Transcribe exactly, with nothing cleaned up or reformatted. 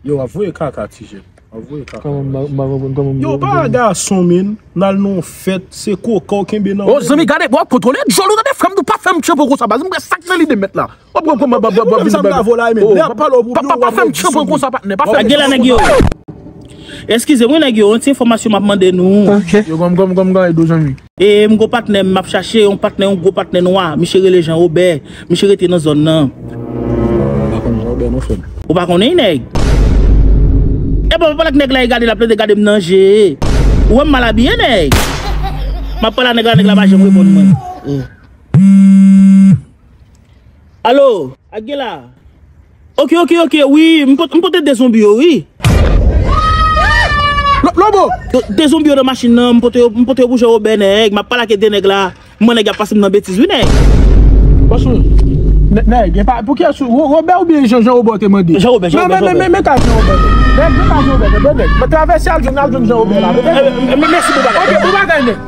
Yo, w ap voye kaka, ti jèn. W ap voye kaka. Kòman m pa, m pa konprann kòman m voye kaka? Yo, pa gason, men. N al nan yon fèt, se koka w kenbe nan men. Zanmi, gade, w ap kontwole djòl ou, tande, frè m, nou pa fè m tchanpan konsa, baz. M wè sa k nan lide m, mèt la. W ap pran kòman, bab, bab, bab, vini, bab. Papa, pa fè m tchanpan konsa, patnè. Pa fè m tchanpan. Ak gen la, nèg yo. Eskize m, wi, nèg yo, yon ti enfòmasyon m ap mande nou. Yo, kòm, kòm, kòm, kòm, zanmi. E m gon patnè m ap chache, yon patnè, yon gwo patnè nwa. Misye rele Jan Wobè. Misye rete nan zòn nan. M pa konn Jan Wobè non, frè m. Ou pa konnen, nèg? E bon, pandan k nèg la e gade l ap plede gade m nan je. Ou wè m mal abiye, nèg? M ap pale a nèg la, nèg la pa janm reponn mwen. Alo, ak gen la? Ok, ok, ok, wi, m pot-, m pote de zonbi yo, wi. Lo-, Lobo! De, de zonbi yo nan machin nan, m pote yo, m pote yo pou Jan Wobè, nèg. M ap pale ak de nèg la. M wè nèg y ap pase m nan betiz, wi, nèg. Bòs ou, nè-, nèg, e pa, pou kiyès ou, Ro-, Wobè oubyen Jan, Jan Wobè ou te mande? Jan Wobè, Jan Wobè, Jan Wobè. Men, men, men, men ka Jan Wobè. Nèg, men ka Jan Wobè, men, nèg. Mwen travèse al jwenn, al jwenn Jan Wobè la, men, men. Mèsi pou bagay. Ok, pou bagay, nèg.